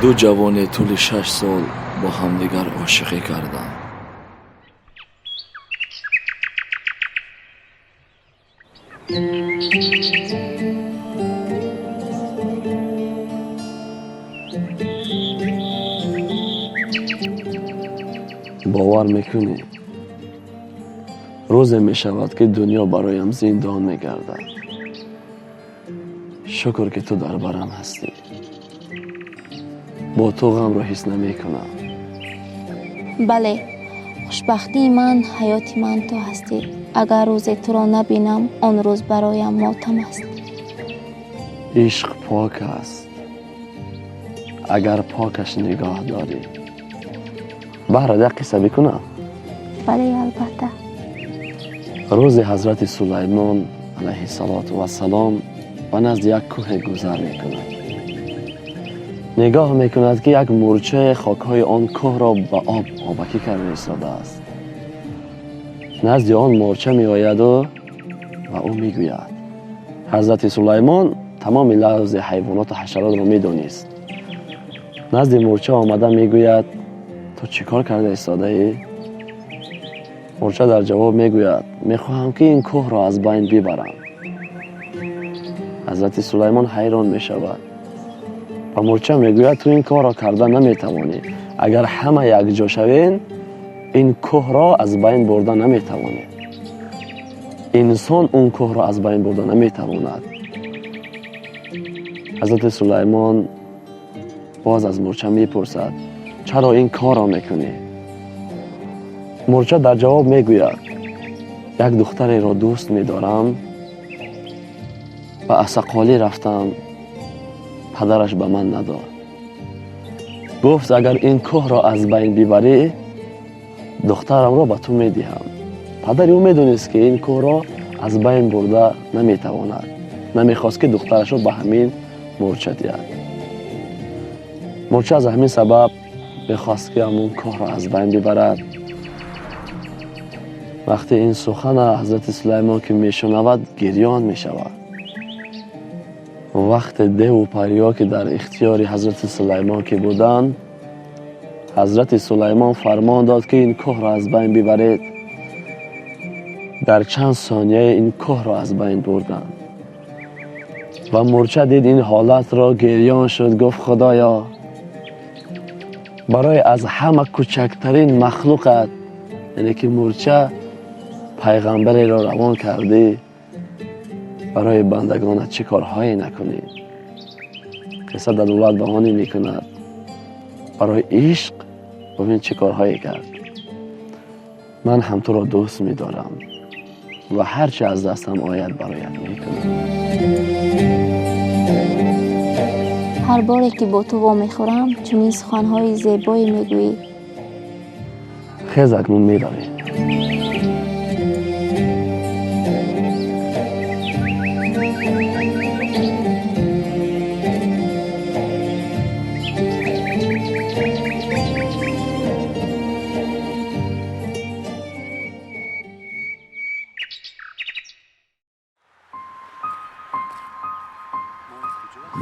Ду ҷавоне тӯли 6 сол бо ҳамдигар ошиқӣ карданд. Бовар мекунӣ, рӯзе мешавад, ки дунё бароям зиндон мегардад. Шукр, ки ту дар барам ҳастӣ. Бо ту ғамро ҳис намекунам. Бале, хушбахтии ман, ҳаёти ман ту ҳастӣ. Агар рӯзе туро набинам, он рӯз бароям мотам аст. Ишқ пок аст, агар покаш нигоҳ дорӣ. Баҳрат як қисса бикунам? Бале, албатта. Рӯзе ҳазрати Сулаймон алайҳиссалоту вассалом ба назди як кӯҳе гузар мекунад. Нигоҳ мекунад, ки як мӯрчае хокҳои он кӯҳро ба об обакӣ карда истодааст. Назди он мӯрча меояду ва ӯ мегӯяд. Ҳазрати Сулаймон тамоми лафзи ҳайвоноту ҳашаротро медонист. Назди мӯрча омада мегӯяд: «Ту чӣ кор карда истодаӣ?» Мӯрча дар ҷавоб мегӯяд: «Мехоҳам, ки ин кӯҳро аз байн бибарам». Ҳазрати Сулаймон ҳайрон мешавад ва мӯрча мегӯяд: «Ту ин корро карда наметавонӣ. Агар ҳама якҷо шавем, ин кӯҳро аз байн бурда наметавонем. Инсон он кӯҳро аз байн бурда наметавонад». Ҳазрати Сулаймон боз аз мӯрча мепурсад: «Чаро ин корро мекунӣ?» Мӯрча дар ҷавоб мегӯяд: «Як духтареро дӯст медорам ва асақолӣ рафтам, падараш ба ман надод. Гуфт, агар ин кӯҳро аз байн бибарӣ, духтарамро ба ту медиҳам». Падари ӯ медонист, ки ин кӯҳро аз байн бурда наметавонад, намехост, ки духтарашро ба ҳамин мӯрча диҳад. Мӯрча аз ҳамин сабаб мехост, ки ҳамон кӯҳро аз байн бибарад. Вақте ин сухана ҳазрати Сулаймон ки мешунавад, гирён мешавад. Вақте деву париё ки дар ихтиёри ҳазрати Сулаймон ки буданд, ҳазрати Сулаймон фармон дод, ки ин кӯҳро аз байн бибаред. Дар чанд сония ин кӯҳро аз байн бурданд ва мӯрча дид ин ҳолатро, гирён шуд, гуфт: «Худоё, барои аз ҳама кӯчактарин махлуқат, яъне ки мӯрча, пайғамбареро равон кардӣ, барои бандагонат чӣ корҳое накунӣ?» Қисса далолат ба оне мекунад, барои ишқ бибин чӣ корҳое кард. Ман ҳам туро дӯст медорам ва ҳар чӣ аз дастам ояд, бароят мекунам. Ҳар боре ки бо ту вомехӯрам, чунин суханҳои зебое мегӯӣ. Хез, акнун меравем.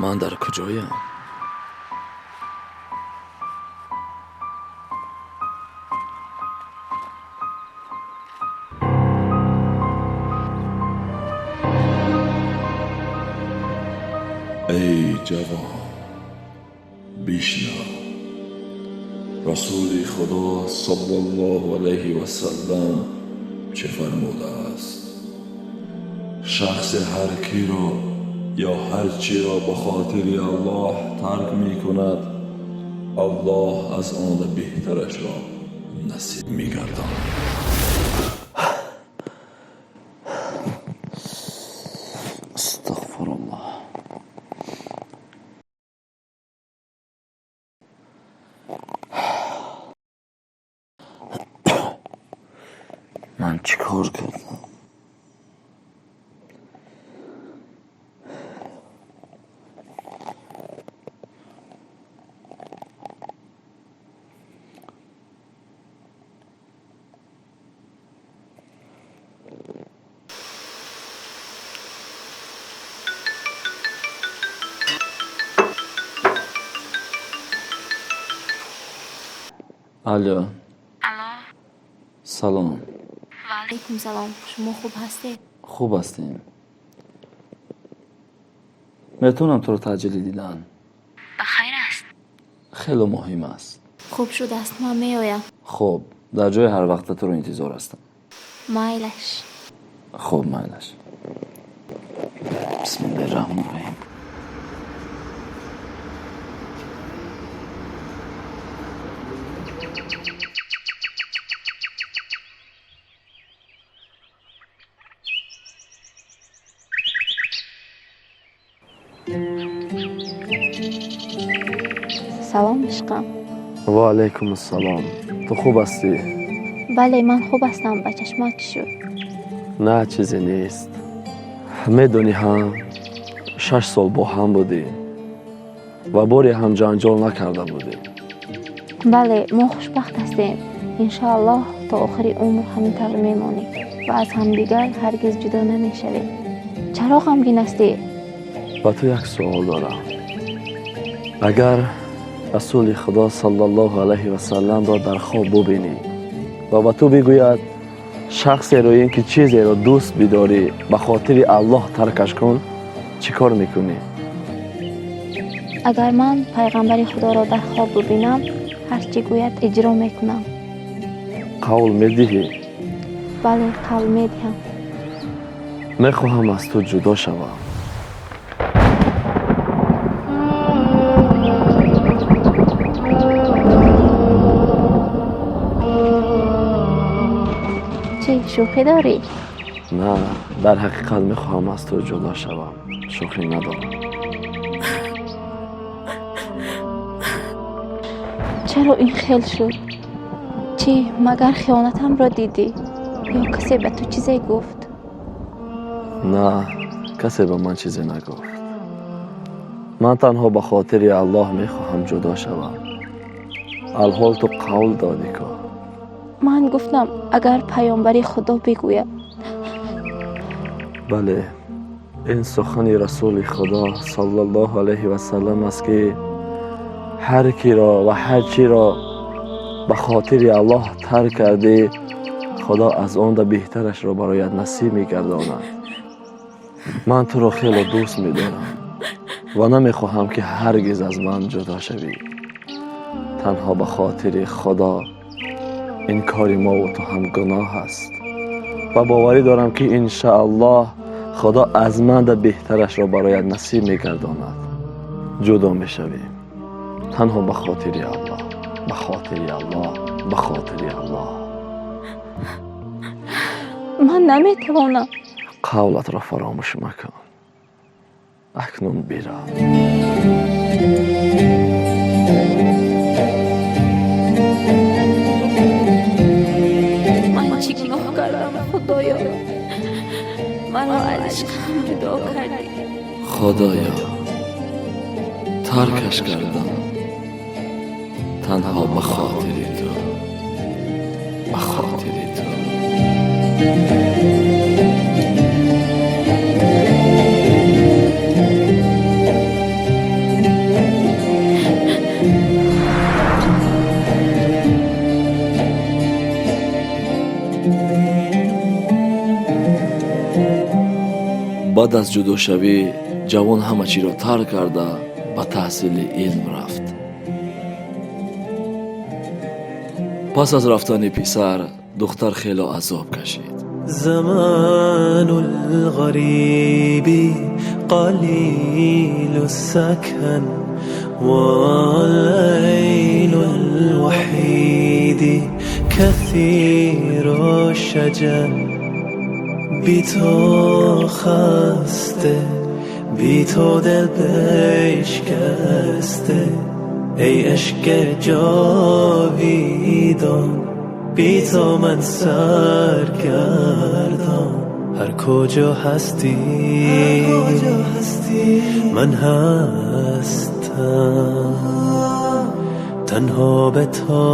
Ман дар куҷоям? Эй ҷавон, бишнав, Расули Худо саллаллоҳу алайҳи васаллам чӣ фармудааст: «Шахсе ҳар киро ё ҳар чиро ба хотири Аллоҳ тарк мекунад, Аллоҳ аз он беҳтарашро насиб мегардонад». Астағфируллоҳ. Ман чӣ кор кардам? Алло. Алло. Салом. Ва алайкум салом. Шумо хуб ҳастед? Хуб ҳастем. Метавонам туро таъҷилӣ дидан? Ба хайр аст? Хеле муҳим аст. Хуб шудааст, ман меоям. Хуб, дар ҷои ҳар вақта туро интизор ҳастам. Майлаш. Хуб, майлаш. Бисмиллаҳи раҳмони раҳим. Салом, ишқам. Ва алайкум ассалом. Ту хуб ҳастӣ? Бале, ман хуб ҳастам. Ба чашмат чӣ шуд? На, чизе нест. Медонӣ ҳам, 6 сол бо ҳам будем ва боре ҳам ҷанҷол накарда будем. Бале, мо хушбахт ҳастем. Иншоаллоҳ то охири умр ҳамин тавр мемонем ва аз ҳамдигар ҳаргиз ҷудо намешавем. Чаро ғамгин ҳастӣ? Ба ту як суол дорам. Агар расули худо саллаллоҳу алайҳи васалламро дар хоб бубинӣ ва ба ту бигӯяд шахсеро ин ки чизеро дӯст бидорӣ ба хотири Аллоҳ таркаш кун, чӣ кор мекунӣ? Агар ман пайғамбари худоро дар хоб бубинам, ҳар чӣ гӯяд иҷро мекунам. Қавл медиҳӣ? Бале, қавл медиҳам. Мехоҳам аз ту ҷудо шавам. Чӣ, шӯхӣ дорӣ? На, дар ҳақиқат мехоҳам аз ту ҷудо шавам. Шӯхӣ надорам. Чаро ин хел шуд? Чӣ, магар хиёнатамро дидӣ? Ё касе ба ту чизе гуфт? На, касе ба ман чизе нагуфт. Ман танҳо ба хотири Аллоҳ мехоҳам ҷудо шавам. Алҳол ту қавл додӣ ку. Ман гуфтам агар паёмбари худо бигӯяд. Бале, ин сухани расули худо саллаллоҳу алайҳи васаллам аст ки ҳар киро ва ҳар чиро ба хотири Аллоҳ тарк кардӣ, худо аз он да беҳтарашро бароят насиб мегардонад. Ман туро хеле дӯст медорам ва намехоҳам ки ҳаргиз аз ман ҷудо шавӣ. Танҳо ба хотири худо ин кори мо ва ту ҳам гуноҳ аст ва боварӣ дорам ки иншааллоҳ худо аз ман да беҳтарашро бароят насиб мегардонад. Ҷудо мешавем танҳо ба хотири Аллоҳ, ба хотири Аллоҳ, ба хотири Аллоҳ. Ман наметавонам. Қавлатро фаромӯш макун. Акнун бирав. Ман чӣ гуноҳ кардам, Худоё? Маро аз ишқам ҷудо кардӣ. Худоё, таркаш кардам танҳо ба хотири ту, ба хотири ту. Баъд аз ҷудошавӣ ҷавон ҳама чиро тарк карда ба таҳсили илм рафт. Пас аз рафтани писар духтар хело азоб кашид. زمان الغريب قليل السكن والليل الوحيد كثير الشجن. بی تو خسته، بی تو دل بشکسته، ای عشق جاویدان، بی تو من سرگردان. هر کجا هستی من هستم، تنها به تو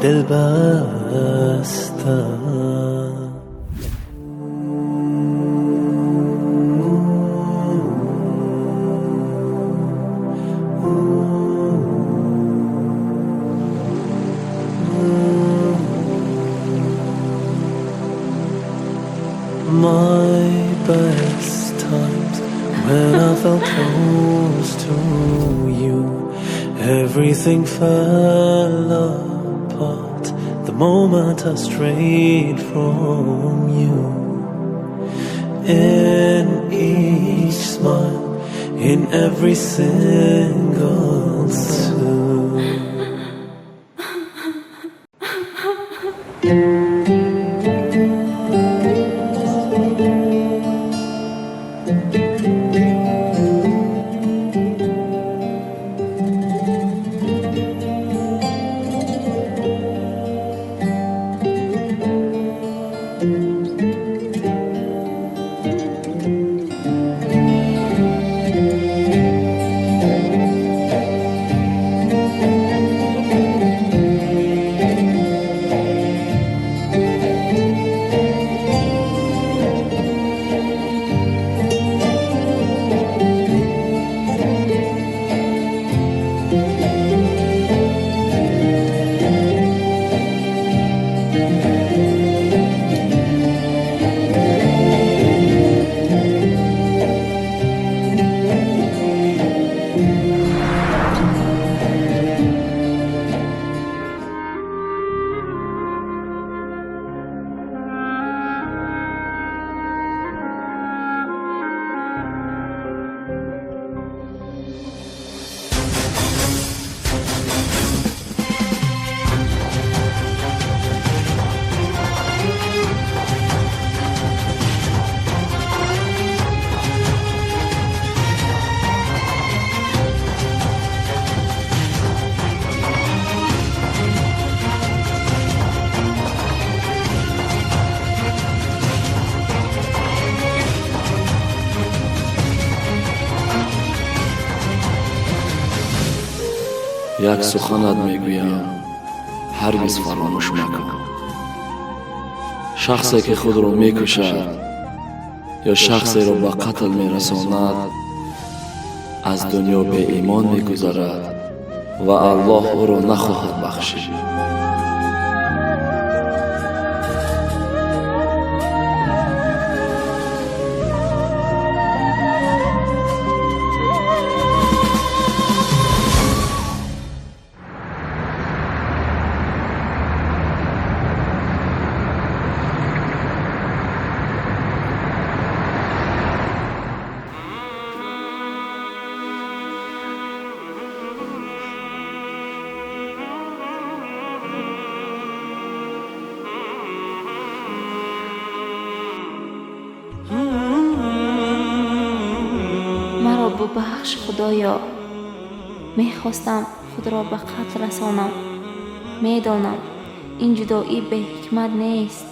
دل بستم. My best times when I felt close to you, everything fell apart the moment I strayed from you. In each smile, in every single sound. Як суханат мегӯям, ҳаргиз фаромӯш макун. Шахсе ки худро мекушад ё шахсеро ба қатл мерасонад, аз дунё беимон мегузарад ва Аллоҳ ӯро нахоҳад бахшид. Маро бубахш, Худоё. Мехостам худро ба қатл расонам. Медонам, ин ҷудоӣ беҳикмат нест.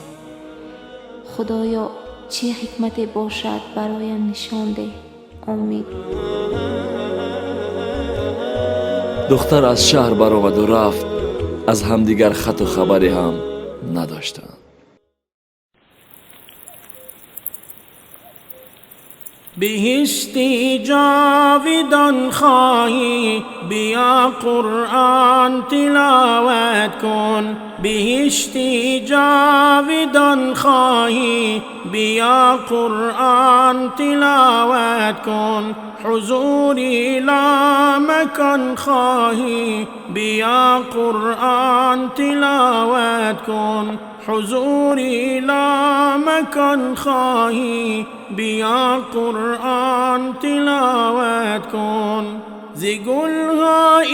Худоё, чӣ ҳикмате бошад, бароям нишон деҳ. Омин. Духтар аз шаҳр баромаду рафт. Аз ҳамдигар хату хабаре ҳам надоштанд. بهشتی جاویدان خواهی، بیا قرآن تلاوت کن. بهشتی جاویدان خواهی، بیا قرآن تلاوت کن. حضوری لا مکان خواهی، بیا قرآن تلاوت کن. حضوری لا مکان خواهی، بیا قرآن تلاوت کن. ز گلهای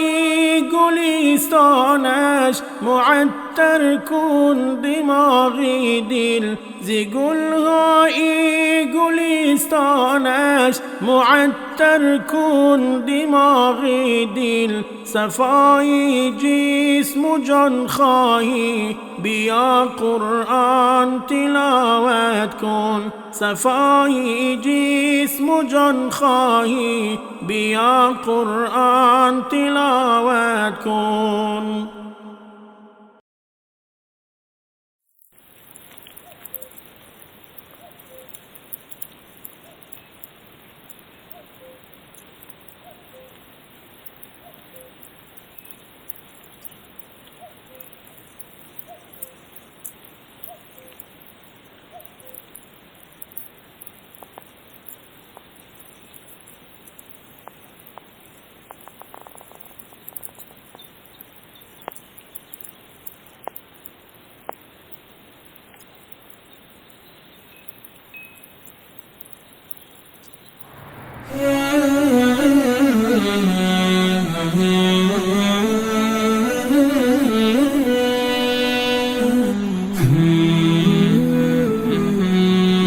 گلستانش معطر کن دماغی دل. ز گلهای گلستانش معطر کن دماغی دل. صفای جسم و جان خواهی، بیا قرآن تلاوت کن. صفای جسم و جان خواهی، بیا قرآن تلاوت کن.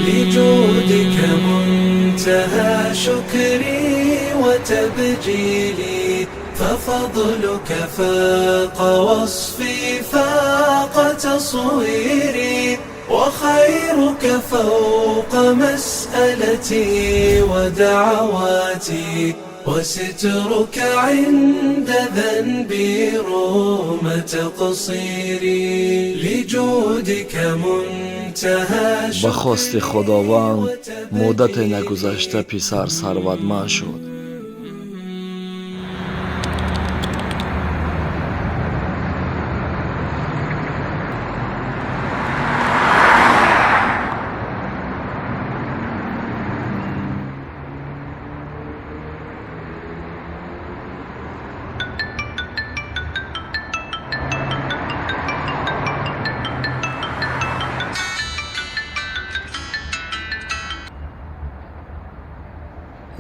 لجودك منتهى شكري وتبجيلي، ففضلك فاق وصفي فاق تصويري، وخيرك فوق مسألتي ودعواتي، وسترك عند ذنبي رغم تقصيري. لجودك منتهى Ба хости Худованд муддате нагузашта писар сарватманд шуд.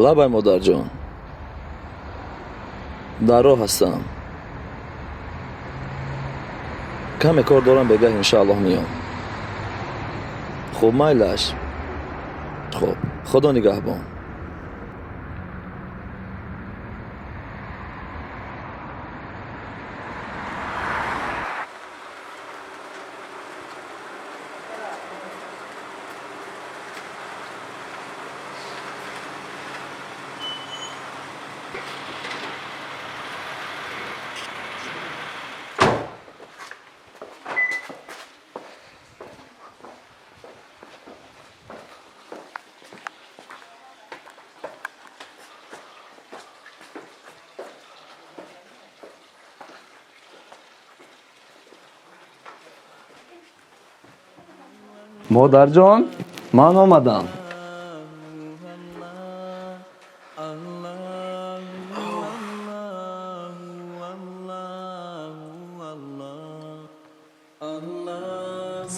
Лабай, модарҷон, дар роҳ ҳастам, каме кор дорам, бегаҳ иншааллоҳ меём. Хуб, майлаш, хуб, худо нигаҳбон. Модарҷон, ман омадам.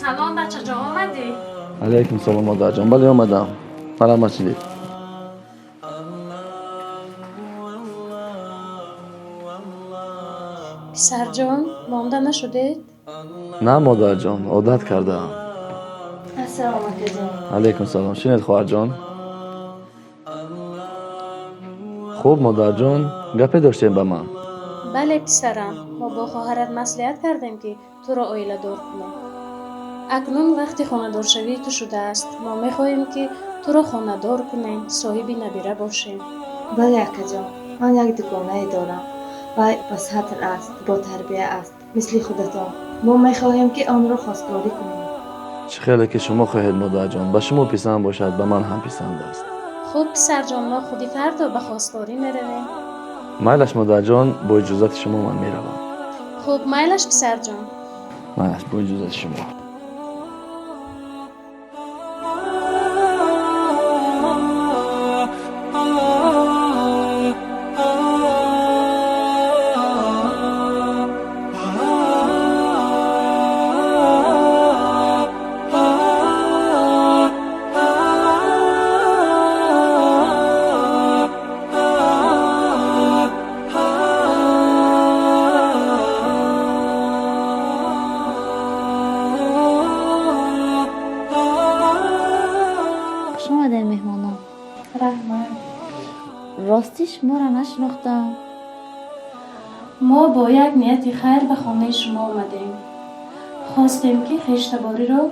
Салом, бачаҷон, омадӣ? Алайкум салом, модарҷон, бале, омадам, марҳамат, шидед. Писарҷон, монда нашудед? На, модарҷон, одат кардаам. Ассалому акаҷон. Алайкум салом, шинед, хоҳарҷон. Хуб, модарҷон, гапе доштем ба ман? Бале, писарам, мо бо хоҳарат маслиҳат кардем, ки туро оиладор кунем. Акнун вақти хонадоршавии ту шудааст. Мо мехоҳем, ки туро хонадор кунем, соҳиби набира бошем. Бале, акаҷон, ман як дугонае дорам. Вай ба сатр аст, ботарбия аст, мисли худатон. Мо мехоҳем, ки онро хостгорӣ кунем. Чӣ хеле ки шумо хоҳед, модарҷон, ба шумо писанд бошад, ба ман ҳам писанд аст. Хуб, писарҷон, мо худи фардо ба хостгорӣ меравем. Майлаш, модарҷон, бо иҷозати шумо ман меравам. Хуб, майлаш, писарҷон. Майлаш, бо иҷозати шумо. Хуш омадед, меҳмонон. Раҳмат. Ростӣ, шуморо нашинохтам. Мо бо як нияти хайр ба хонаи шумо омадем. Хостем, ки хештабориро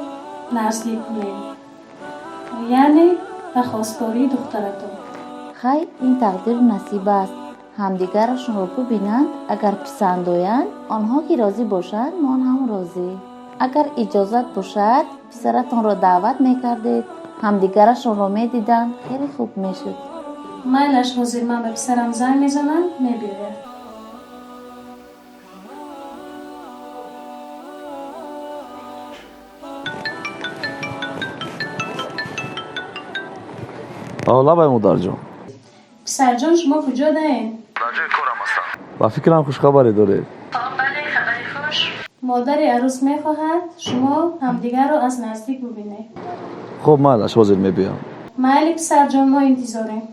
наздик кунем, яъне ба хостгории духтаратон. Хай, ин тақдиру насиб аст. Ҳамдигарашонро бубинанд, агар писанд оянд, онҳо ки розӣ бошанд, мо ҳам розӣ. Агар иҷозат бошад, писаратонро даъват мекардед, ҳамдигарашонро медиданд, хеле хуб мешуд. Майлаш, ҳозир ман ба писарам занг мезанам, мебиёяд. Лабай, модарҷон. Писарҷон, шумо куҷо даед? Ба фикрам, хушхабаре доред. Бале, хабари хуш. Модари арӯс мехоҳад, шумо ҳамдигарро аз наздик бубинед. Хуб, майлаш, ҳозир мебиём. Майли, писарҷон, мо интизорем.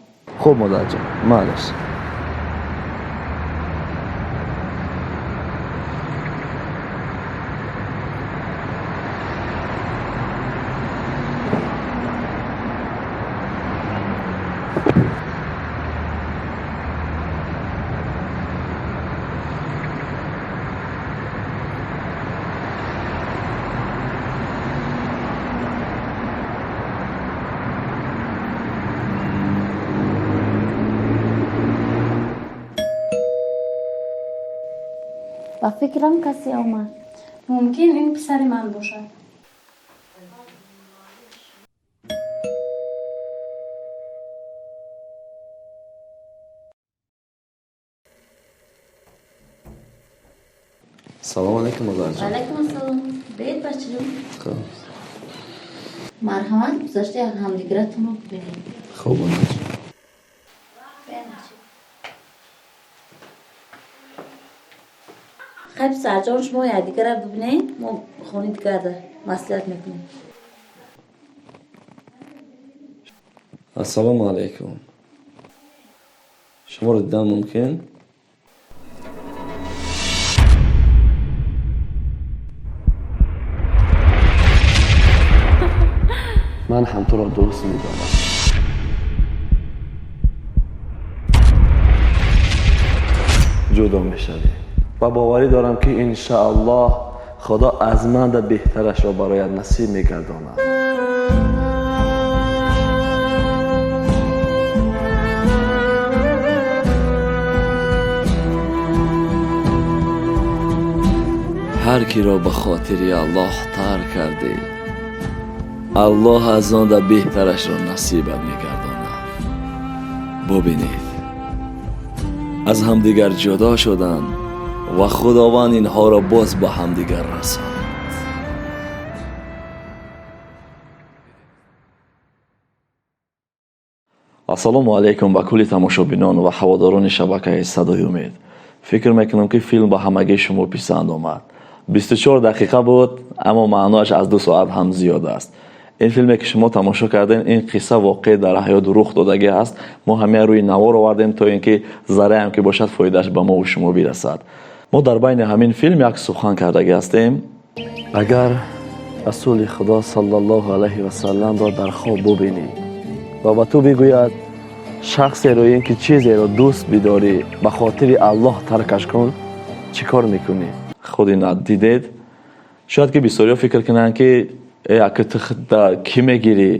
Хуб, модарҷон, майлаш. Ба фикрам касе омад. Мумкин ин писари ман бошад. Салом алейкум, модарҷон. Алайкум ассалом. Биед, бачаҷон. Хуб. Марҳамат, гузашта ҳамдигаратонро бибинед. Хуб, модарҷон. Хай, писарҷон, шумо якдигарро бибинед, мо хони дигарда маслиҳат мекунем. Ассалому алайкум. Шуморо дидан мумкин? Ман ҳам туро дӯст медорам. Ҷудо мешавем ва боварӣ дорам, ки иншааллоҳ Худо аз манда беҳтарашро бароят насиб мегардонад. Ҳар киро ба хотири Аллоҳ тарк кардӣ, Аллоҳ аз он да беҳтарашро насибат мегардонад. Бубинед, аз ҳамдигар ҷудо шуданд ва Худованд инҳоро боз ба ҳамдигар расонад. Ассалому алайкум ба кулли тамошобинон ва ҳаводорони шабакаи Садои Умед. Фикр мекунам, ки филм ба ҳамагии шумо писанд омад. 24 дақиқа буд, аммо маъноаш аз 2 соат ҳам зиёд аст. Ин филме, ки шумо тамошо кардем, ин қисса воқеъ дар ҳаёт рух додагӣ аст. Мо ҳамеа рӯи навор овардем, то ин ки зарраам ки бошад, фоидааш ба мову шумо бирасад. Мо дар байни ҳамин филм як сухан кардагӣ ҳастем. Агар Расули Худо саллаллоҳу алайҳи васалламро дар хоб бубинӣ ва ба ту бигӯяд: шахсеро ин ки чизеро дӯст бидорӣ, ба хотири Аллоҳ таркаш кун, чӣ кор мекунӣ? Худ ина дидед. Шояд ки бисёриҳо фикр кунанд, ки э, ака, ту худда кӣ мегирӣ,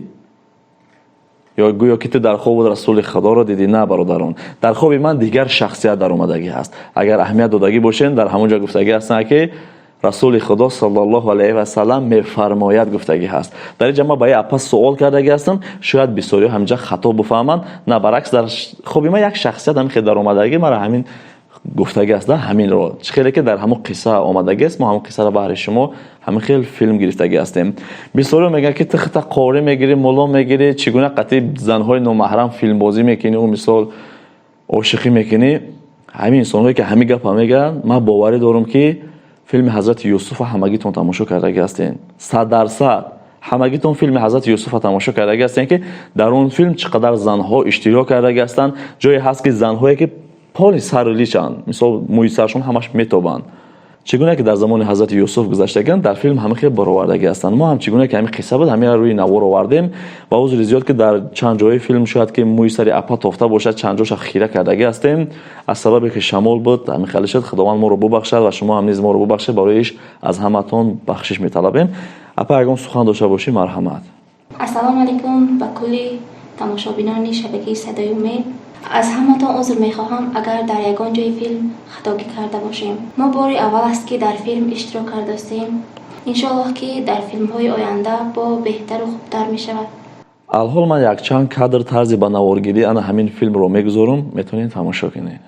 ё гӯё ки ту дар хоб Расули Худоро дидӣ. На, бародарон, дар хоби ман дигар шахсият даромадагӣ ҳаст. Агар аҳамият додагӣ бошем, дар ҳамон ҷо гуфтагӣ ҳастанд, ки Расули Худо саллаллоҳу алайҳи васаллам мефармояд, гуфтагӣ ҳаст. Дар инҷа ман ба як апа суол кардагӣ ҳастам, шояд бисёриҳо ҳаминҷа хато бифаҳманд. На, баръакс, дар хоби ман як шахсият ҳамин хел даромадагӣ, мара ҳамин гуфтагӣ аст, ҳаминро чӣ хеле ки дар ҳамон қисса омадагӣ аст, мо ҳамон қиссаро баҳри шумо ҳамин хел филм гирифтагӣ ҳастем. Бисёриҳо мегӯянд, ки ту хита қорӣ мегирӣ, мулло мегирӣ, чӣ гуна қатъи занҳои номаҳрам филмбозӣ мекунӣ ӯ мисол ошиқӣ мекунӣ? Ҳамин инсонҳое, ки ҳамин гапа мегӯянд, ман боварӣ дорам, ки филми Ҳазрати Юсуфа ҳамагитон тамошо кардагӣ ҳастем. 100% ҳамагитон филми Ҳазрати Юсуфа тамошо кардагӣ ҳастем, ки дар он филм чӣ қадар занҳо иштирок кардагӣ ҳастанд. Ҷое ҳаст, ки занҳое, ки поли сару личанд, мисол мӯи саршон ҳамаш метобанд. Чӣ гуна ки дар замони Ҳазрати Юсуф гузаштагианд, дар филм ҳама хел баровардагӣ ҳастанд. Мо ҳам чӣ гуна ки ҳамин қисса буд, ҳамин рӯи навор овардем. Ва узри зиёд, ки дар чанд ҷои филм шояд ки мӯи сари апа тофта бошад, чанд ҷоша хира кардагӣ ҳастем, аз сабабе ки шамол буд, ҳамин хеле шуд. Худованд моро бубахшад ва шумо ҳам низ моро бубахшед. Барои иш аз ҳаматон бахшиш металабем. Апа, ягон сухан дошта бошӣ, марҳамат. Ассалому алайкум ба кулли тамошобинони шабакаи Садои Умед. Аз ҳаматон узр мехоҳам, агар дар ягон ҷои филм хатогӣ карда бошем. Мо бори аввал аст, ки дар филм иштирок кардастем. Иншоаллоҳ, ки дар филмҳои оянда бо беҳтару хубтар мешавад. Алҳол ман якчанд кадр тарзи ба наворгирӣ ана ҳамин филмро мегузорам, метавонед тамошо кунед.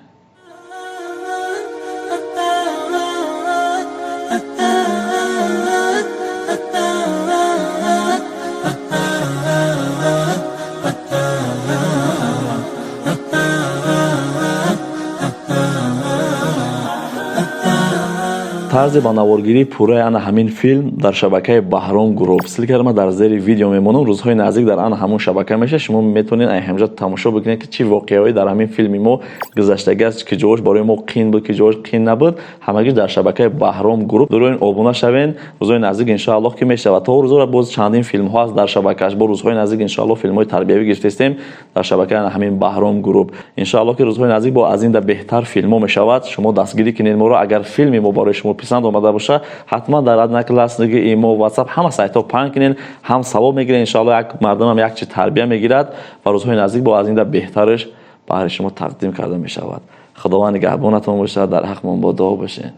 Тарзи ба наворгирии пурраи ана ҳамин филм дар шабакаи Баҳром Гурӯҳ, ссылка ро ман дар зери видео мемонам. Рӯзҳои наздик дар ана ҳамон шабака мешавад. Шумо метавонед ай ҳамҷа тамошо бикунед, ки чӣ воқеаҳое дар ҳамин филми мо гузаштагӣ аст, ки ҷош барои мо қин буд, ки ҷош қин набуд. Ҳамагӣ дар шабакаи Баҳром Гурӯҳ дуроин обуна шавен. Рӯзҳои наздик, иншоаллоҳ, ки мешавад. То рӯзҳоро боз чандин филмҳо аст дар шабакааш. Бо рӯзҳои наздик, иншоаллоҳ, филмҳои тарбиявӣ гирифтаистем дар шабакаи ҳамин Баҳром Гурӯҳ. Иншоаллоҳ, ки рӯзҳои наздик бо аз инда беҳтар филмҳо мешавад. Шумо дастгирӣ кунед моро. Агар филми мо барои шумо писанд омада боша, ҳатман дар Одноклассники, имо, WhatsApp, ҳама сайтҳо паҳн кунед. Ҳам савоб мегиред, иншоаллоҳ, як мардумам як чи тарбия мегирад ва рӯзҳои наздик бо аз инда беҳтараш баҳри шумо тақдим карда мешавад. Худованд нигаҳбонатон бошад, дар ҳақмон бо дуо бошед.